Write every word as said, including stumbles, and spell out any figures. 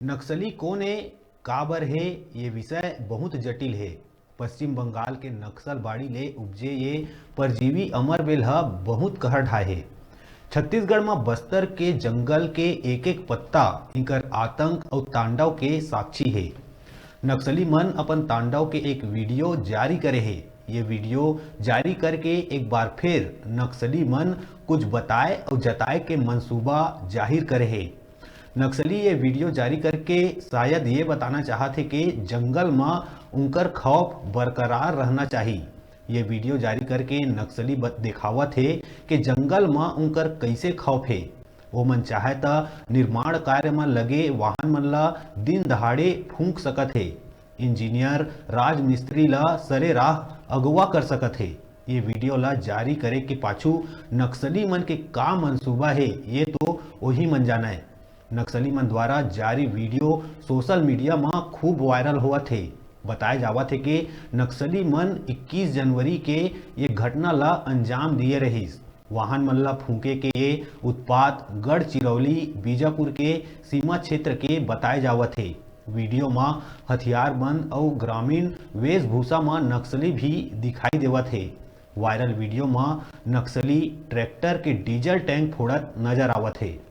नक्सली कोन ए, काबर हे, ये विषय बहुत जटिल हे। पश्चिम बंगाल के नक्सलबाड़ी ले उपजे ये परजीवी अमरबेल ह बहुत कहर ढाए हे। छत्तीसगढ़ म बस्तर के जंगल के एक-एक पत्ता इनकर आतंक अउ तांडव के साक्षी हे। नक्सली मन अपन तांडव के एक वीडियो जारी करे हे। ये वीडियो जारी करके एक बार फिर नक्सली मन कुछ बताए अउ जताए के मंसूबा जाहिर करे हे। नक्सली ये वीडियो जारी करके शायद ये बताना चाहत हे कि जंगल म उनकर खौफ बरकरार रहना चाही। ये वीडियो जारी करके नक्सली बत-, देखावत हे कि जंगल म उनकर कइसे खौफ हे। ओमन चाहे त निर्माण कार्य म लगे वाहन मन ल दिन दहाड़े फूंक सकत हे। इंजीनियर, राजमिस्त्री ल सरेराह अगवा कर सकत हे। ये वीडियो ल जारी करे के पाछू नक्सली मन के का मंसूबा हे, ये तो ओही मन जानय। नक्सली मन द्वारा जारी वीडियो सोशल मीडिया म खूब वायरल होवत हे। बताए जावत हे कि नक्सली मन इक्कीस जनवरी के ये घटना ल अंजाम दिए रहिस। वाहन मन ल फूंके के ये उत्पात गढ़चिरौली, बीजापुर के सीमा क्षेत्र के बताए जावत हे। वीडियो म हथियारबंद अउ ग्रामीण वेशभूषा म नक्सली भी दिखाई देवत हे। वायरल वीडियो म नक्सली ट्रैक्टर के डीजल टैंक फोड़त नजर आवत हे।